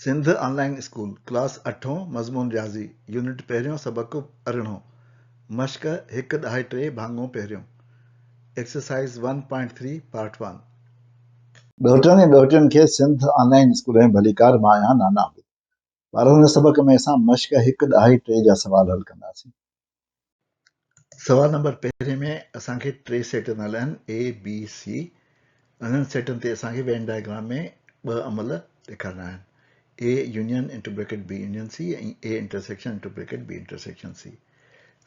سنڌ آن line school, class اٺون، مضمون رياضي، يونٽ پهريون، سبق ارڙهون، مشق هڪ ڏهائي ٽي، ڀاڱو پهريون، exercise one point three, part one. ڏهٽن ۽ ڏهٽين کي سنڌ آن لائين اسڪول ۾ ڀليڪار، مان آهيان نانا عابد. ٻارو هن سبق ۾ اسان مشق هڪ ڏهائي ٽي جا سوال حل ڪنداسين. سوال نمبر پهرين ۾ اسان کي ٽي سيٽ ڏنل آهن اي بي سي. انهن سيٽن تي اسان کي وين ڊائگرام ۾ ٻه عمل ڏيکارڻا آهن A union into bracket B union C ۽ A intersection into bracket B intersection C.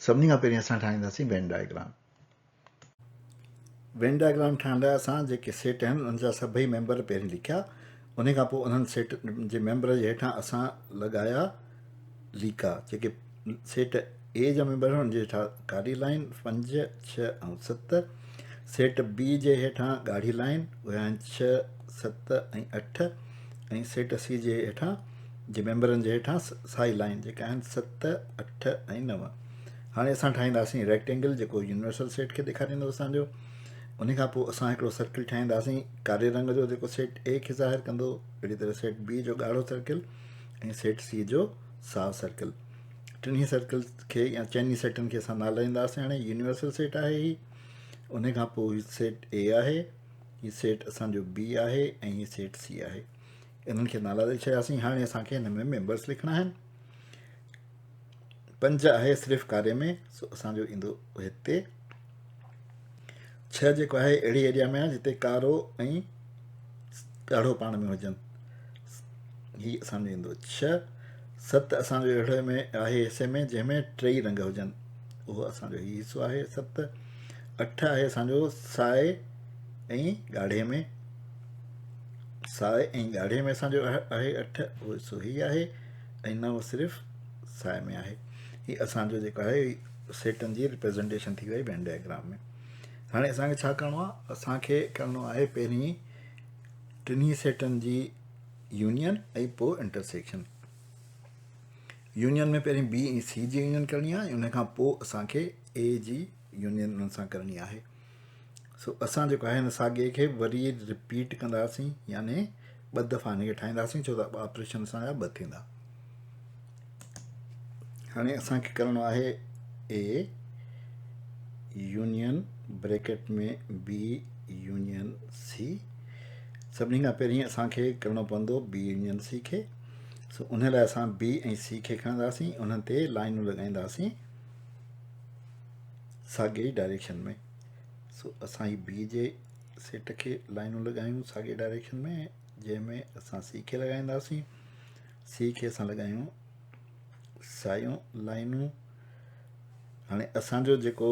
سڀني کان پهرين اسان ٺاهينداسين وين ڊائگرام. وين ڊائگرام ٺاهڻ لاء اسان جيڪي سيٽ آهن انهن جا سڀئي ميمبر پهرين لکيا انهي کان پوء انهن سيٽ جي ميمبر جي هيٺان اسان لڳايا ليڪا جيڪي سيٽ اي جا ميمبر آهن ان جي هيٺان ڪاري لائين پنج ڇهه ۽ ست، سيٽ بي جي هيٺان ڳاڙهي لائين اهي آهن ڇهه ست ۽ اٺ ۽ سيٽ سي جي هيٺان جي ميمبرن جي هيٺان سائي لائين جيڪا آهن ست اٺ ۽ نو. هاڻي اسان ٺاهينداسين ريڪٽينگل جيڪو يونيورسل سيٽ کي ڏيکاريندو اسانجو. ان کان پوء اسان هڪڙو سرڪل ٺاهينداسين ڪاري رنگ جو جيڪو سيٽ اي کي ظاهر ڪندو، اهڙي طرح سيٽ بي جو ڳاڙهو سرڪل ۽ سيٽ سي جو سائو سرڪل. ٽنهي سرڪل کي يا چئني سيٽن کي اسان نالا ڏينداسين. هاڻي يونيورسل سيٽ آهي هي، ان کان پوء هي سيٽ اي آهي، هي سيٽ اسانجو بي آهي ۽ هي سيٽ سي آهي. انهن کي نالا ڏئي ڇڏياسين. هاڻي اسانکي هن ۾ ميمبرس لکڻا آهن. پنج آهي صرف ڪاري ۾ سو اسانجو ايندو هتي. ڇهه جيڪو آهي اهڙي ايريا ۾ آهي جتي ڪارو ۽ ڳاڙهو پاڻ ۾ هجن، هي اسانجو ايندو ڇهه. ست اسانجو اهڙي ۾ آهي حصي ۾ جنهن ۾ ٽئي رنگ هجن، اهو اسانجو هي حصو آهي ست. اٺ آهي اسانجو سائي ۽ ڳاڙهي ۾، سائي ۽ ڳاڙهي ۾ اسانجو آهي اٺ، اهو حصو هي آهي ۽ نو صرف سائي ۾ آهي. هي اسانجو جيڪو آهي سيٽن جي ريپريزنٽيشن ٿي وئي وين ڊائگرام ۾. هاڻي اسانکي ڇا ڪرڻو آهي؟ اسانکي ڪرڻو آهي پهرين ٽنهي سيٽن جي يونين ۽ پوء انٽرسيڪشن. يونين ۾ پهرين بي ۽ سي جي يونين ڪرڻي آهي ان کان پوء اسانکي اي جي يونين انهن سان ڪرڻي آهي. سو اسان جيڪو آهي هن ساڳئي کي وري رپيٽ ڪنداسين يعني ٻه دفعا هن کي ٺاهينداسين ڇو ته آپريشن اسان جا ٻه ٿيندا. هاڻي اسان کي ڪرڻو آهي A union bracket ۾ B union C. سڀني کان پهرين اسان کي ڪرڻو پوندو بي يونين سي کي. سو ان لاء اسان بي ۽ سي کي کڻنداسين، انهن تي لائنون لڳائينداسين ساڳي ئي ڊائريڪشن ۾. سو اسان هي بي جي سيٽ کي لائنون لڳايون ساڳي ڊائريڪشن ۾ جنهن ۾ اسان سي کي لڳائينداسين. سي کي اسان لڳايون سايون لائنون. هاڻي اسانجو جيڪو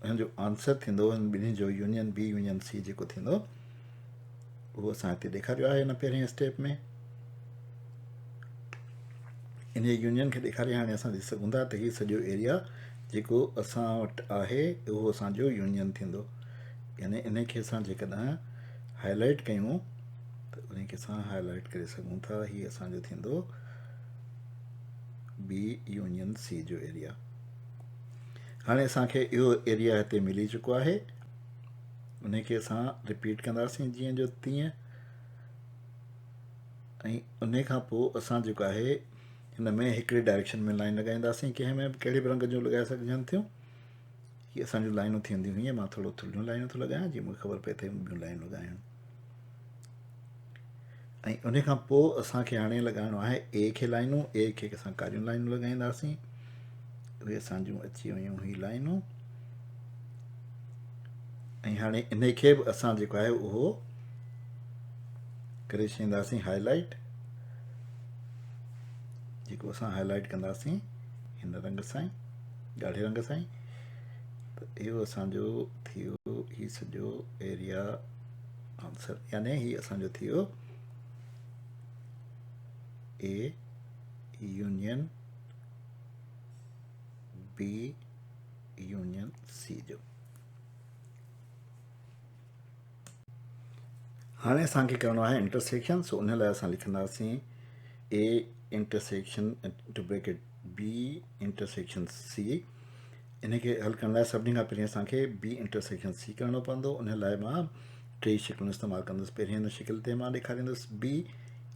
هن جو آنسر ٿيندو هن ٻنهي جو يونين بي يونين سي جيڪو ٿيندو اهو اسان هتي ڏيکاريو آهي هن پهرين اسٽيپ ۾. ان يونين کي ڏيکاري هاڻي اسان ڏسي سگهون ٿا ته هي سڄو ايريا جيڪو اسان وٽ آهي اهو اسانجو يونين ٿيندو. يعني ان کي اسان جيڪڏهن هائلائٽ ڪيون ته ان کي اسان هائلائٽ ڪري سگهون ٿا. هي اسانجو ٿيندو بي يونين سي جو ايريا. هاڻي اسانکي اهو ايريا هتي ملي چڪو آهي، ان کي اسان رپيٽ ڪنداسين جيئن جو تيئن. ۽ ان کان پوء اسان جيڪو آهي هن ۾ هڪڙي ڊائريڪشن ۾ لائن لڳائينداسين، ڪنهن ۾ به ڪهڙي به رنگ جون لڳائي سگهجن ٿيون. هي اسان جون لائنون ٿينديون هيئن، مان ٿورو ٿلهيون لائنون ٿو لڳايان جيئن مونکي خبر پئي ته ٻيون لائنون لڳايون. ۽ ان کان پوء اسان کي هاڻي لڳائڻو آهي اي کي لائنون. اي کي اسان ڪاريون لائنون لڳائينداسين، اهي اسان جون اچي ويون هي لائنون. ۽ هاڻي ان کي به اسان جيڪو آهي اهو ڪري ڇڏينداسين هائلائٽ، جيڪو اسان هائلائٽ ڪنداسين هن رنگ سان، ڳاڙهي رنگ سان. ته اهو اسانجو ٿيو هي سڄو ايريا آنسر، يعني هي اسانجو ٿيو A union B union C جو. هاڻي اسان کي ڪرڻو آهي انٽرسيڪشن. سو ان لاء اسان لکنداسين A intersection into bracket B intersection C. ان کي حل ڪرڻ لاء سڀني کان پهرين اسان کي بي انٽرسيڪشن سي ڪرڻو پوندو. ان لاء مان ٽي شڪلون استعمال ڪندس. پهرين هن شڪل تي مان ڏيکاريندس بي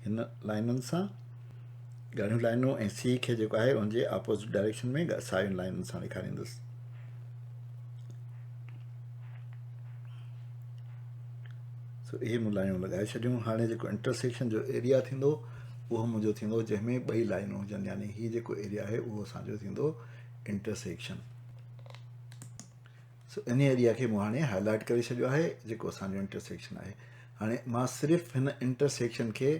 هن لائنن سان، ڳاڙهيون لائنون ۽ سي کي جيڪو آهي ان جي آپوزٽ ڊائريڪشن ۾ سايون لائنن سان ڏيکاريندس. سو اهي مون لائنون لڳائي ڇڏيون. هاڻي جيڪو انٽرسيڪشن جو ايريا ٿيندو اهو منهنجو ٿيندو جنهن ۾ ٻئي لائنون هجن، يعني هي جيڪو ايريا آهي اهو اسان جو ٿيندو انٽرسيڪشن. سو ان ايريا کي مون هاڻي هائي لائيٽ ڪري ڇڏيو آهي جيڪو اسان جو انٽرسيڪشن آهي. هاڻي مان صرف هن انٽرسيڪشن کي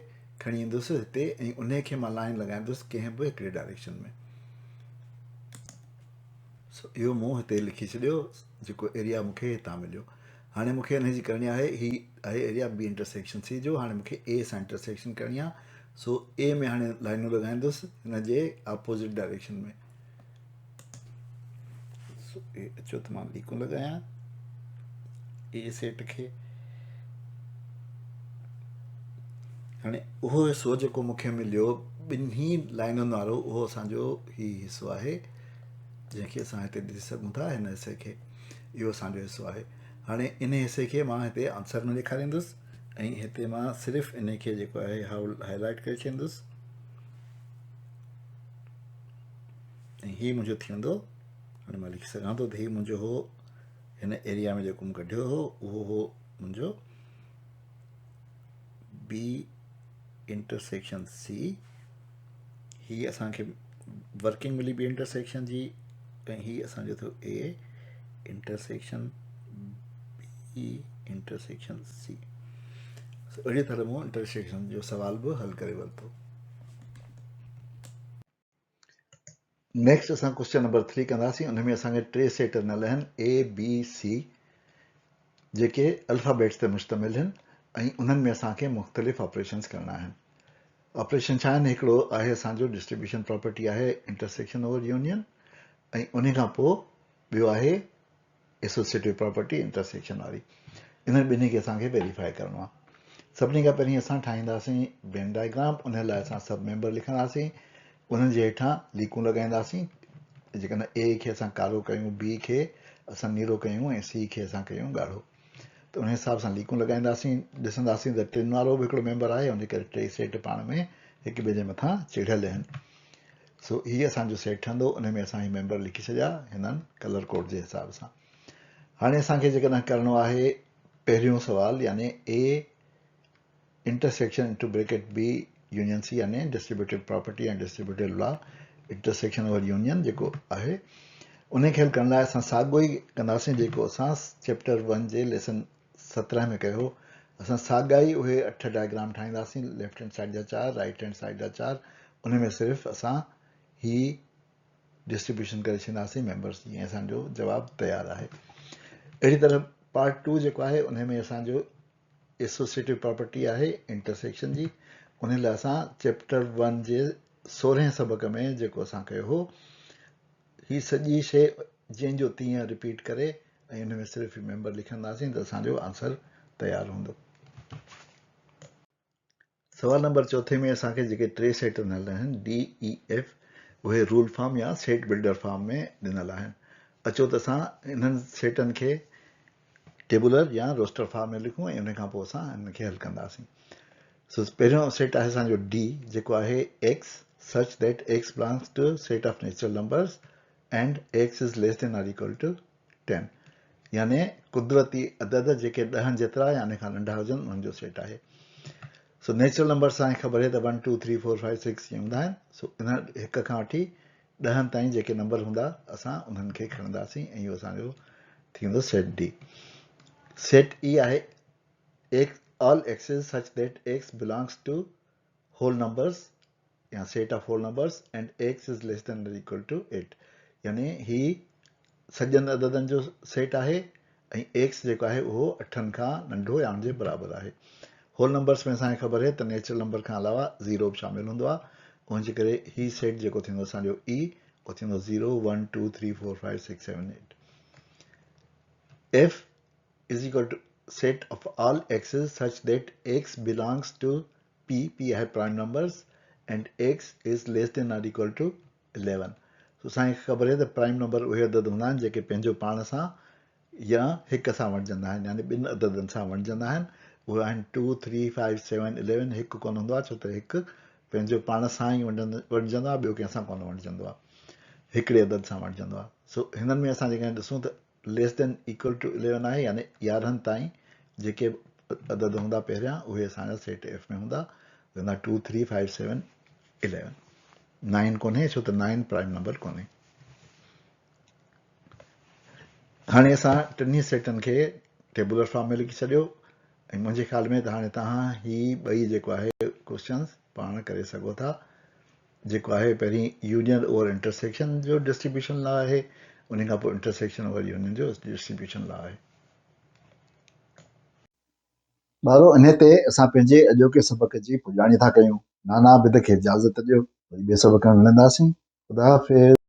کڻي ايندس هتي ۽ انهي کي مان لائن لڳائيندس ڪنهن به هڪڙي ڊائريڪشن ۾. سو اهو مون هتي لکي ڇڏيو جيڪو ايريا مون کي هتان مليو. هاڻي مون کي انهي جي ڪرڻي آهي، هي آهي ايريا بي انٽرسيڪشن سي جو. هاڻي مون کي اي سان انٽرسيڪشن ڪرڻي آهي. سو اي ۾ هاڻي لائنون لڳائيندس هن جي آپوزٽ ڊائريڪشن ۾. سو اي اچو ته مان ليڪون لڳايان اي سيٽ کي. هاڻي اهو حصو جيڪو مون کي مليو ٻنهي لائنن وارو اهو اسان جو هي حصو آهي جنهن کي اسان هتي ڏسي سگهون ٿا. هن حصي کي اهو اسان جو حصو آهي. هاڻي ان حصي کي مان هتي آنسر ۾ ڏيکاريندس ۽ هتي مان صرف ان کي جيڪو آهي هائي لائيٽ ڪري ڇڏيندس ۽ هي منهنجو ٿي ويندو. هاڻي مان لکي سگهان ٿو ته هي منهنجو هو هن ايريا ۾ جيڪو مون ڪڍيو هو اهو هو منهنجو بي انٽرسيڪشن سي. هي اسان کي ورڪنگ ملي بي انٽرسيڪشن جي ۽ هي اسان جو ٿيو اي انٽرسيڪشن بي انٽرسيڪشن سي. اهڙي طرح مون انٽرسيڪشن جو سوال به حل ڪري ورتو. نيڪسٽ اسان ڪوشچن نمبر 3 ڪنداسين. ان ۾ اسان کي ٽي سيٽ ڏنل آهن اي بي سي جيڪي الفابيٽس تي مشتمل آهن ۽ انهن ۾ اسان کي مختلف آپريشنس ڪرڻا آهن. آپريشن ڇا آهن؟ هڪڙو آهي اسان جو ڊسٽريبيوشن پراپرٽي آهي انٽرسيڪشن اوور يونين ۽ ان کان پوء ٻيو آهي ايسوسيٽو پراپرٽي انٽرسيڪشن واري. انهن ٻنهي کي اسان کي ويريفائي ڪرڻو آهي. سڀني کان پهرين اسان ٺاهينداسين وين ڊائگرام. ان لاء اسان سڀ ميمبر لکنداسين، انهن جي هيٺان ليڪون لڳائينداسين. جيڪڏهن اي کي اسان ڪارو ڪيون، بي کي اسان نيرو ڪيون ۽ سي کي اسان ڪيون ڳاڙهو، ته ان حساب سان ليڪون لڳائينداسين. ڏسنداسين ته ٽن وارو به هڪڙو ميمبر آهي، ان جي ڪري ٽي سيٽ پاڻ ۾ هڪ ٻئي جي مٿان چڙهيل آهن. سو هي اسان جو سيٽ ٺهندو، ان ۾ اسان هي ميمبر لکي ڇڏيا هنن ڪلر ڪوڊ جي حساب سان. هاڻي اسان کي جيڪڏهن ڪرڻو آهي پهريون سوال يعني A intersection into bracket B union C يعني distributive property ۽ distributive law intersection over union جيڪو آهي ان کي حل ڪرڻ لاء اسان ساڳيو ئي ڪنداسين جيڪو اسان چيپٽر 1 جي ليسن 17 ۾ ڪيو هو. اسان ساڳيا ئي اهي 8 ڊائگرام ٺاهينداسين، ليفٽ هينڊ سائيڊ جا 4، رائيٽ هينڊ سائيڊ جا 4، ان ۾ صرف اسان هي ڊسٽريبيوشن ڪري ڇڏينداسين ميمبرس جي ۽ اسان جو جواب تيار آهي. اهڙي طرح پارٽ 2 جيڪو آهي ان ۾ اسان جو ايسوسيٽو پراپرٽي آهي انٽرسيڪشن جي، ان لاء اسان چيپٽر 1 جي 16 سبق ۾ جيڪو اسان ڪيو هو هي سڄي شيء جنهن جو تيئن رپيٽ ڪري ۽ ان ۾ صرف هي ميمبر لکنداسين ته اسان جو آنسر تيار هوندو. سوال نمبر چوٿين ۾ اسان کي جيڪي ٽي سيٽ ڏنل آهن ڊي اي ايف اهي رول فارم يا سيٽ بلڊر فارم ۾ ڏنل آهن. اچو ته اسان انهن سيٽن کي ٽيبولر يا روسٽر فارم ۾ لکون ۽ ان کان پوء اسان انهن کي حل ڪنداسين. سو پهريون سيٽ آهي اسان جو ڊي جيڪو آهي X such that X belongs to set of natural numbers and X is less than or equal to 10 يعني قدرتي عدد جيڪي 10 جيترا يا ان کان ننڍا هجن انهن جو سيٽ آهي. سو نيچرل نمبرس اسان کي خبر آهي ته 1 2 3 4 5 6 ائين هوندا آهن. سو انهن هڪ کان وٺي ڏهن تائين جيڪي نمبر هوندا اسان انهن کي کڻنداسين ۽ اهو اسان جو ٿيندو سيٽ ڊي. سيٽ اي آهي X all X's such that X belongs to whole numbers يا set of whole numbers and X is less than or equal to 8 يعني هي سڄن عددن جو سيٽ آهي ۽ ايڪس جيڪو آهي اهو اٺن کان ننڍو يا ان جي برابر آهي. هول نمبرس ۾ اسان کي خبر آهي ته نيچرل نمبر کان علاوه زيرو به شامل هوندو آهي ان جي ڪري هي سيٽ جيڪو ٿيندو اسان جو اي اهو ٿيندو 0 1 2 3 4 5 6 7 8. F is equal to set of all x's such that x belongs to P, P آهي prime numbers and x is less than or equal to 11. سو اسان کي خبر آهي ته پرائم نمبر اهي عدد هوندا آهن جيڪي پنهنجو پاڻ سان يا هڪ سان وڻجندا آهن يعني ٻن عددن سان وڻجندا آهن. اهي آهن 2 3 5 7 11. هڪ ڪونه هوندو آهي ڇو ته هڪ پنهنجو پاڻ سان ئي ونڊجندو آهي ٻيو ڪنهن سان ڪونه ونڊجندو آهي هڪڙي عدد سان ونڊجندو آهي. سو هنن ۾ اسان جيڪڏهن ڏسون ته ليس دين ايڪول ٽو اليون آهي يعني 11 تائين جيڪي به عدد هوندا پهريان اهي اسان جا سيٽ ايف ۾ هوندا هوندا 2 3 5 7 11 9 ڪونهي ڇو ته 9 پرائم نمبر ڪونهي. هاڻي اسان ٽنهي سيٽن کي ٽيبولر فارم ۾ لکي ڇڏيو ۽ منهنجي خيال ۾ ته هاڻي توهان هي ٻئي جيڪو آهي ڪوشچنس پاڻ ڪري سگهو ٿا. جيڪو آهي پهرين يونين اوور انٽرسيڪشن جو ڊسٽريبيوشن لا آهي ان کان پوء انٽرسيڪشن اوور يونين جو ڊسٽريبيوشن لا آهي. ٻارو انهي تي اسان پنهنجي اڄوڪي سبق جي پڄاڻي ٿا ڪيون. نانا عابد کي اجازت ڏيو وري ٻئي سبق ۾ ملنداسين. خدا حافظ.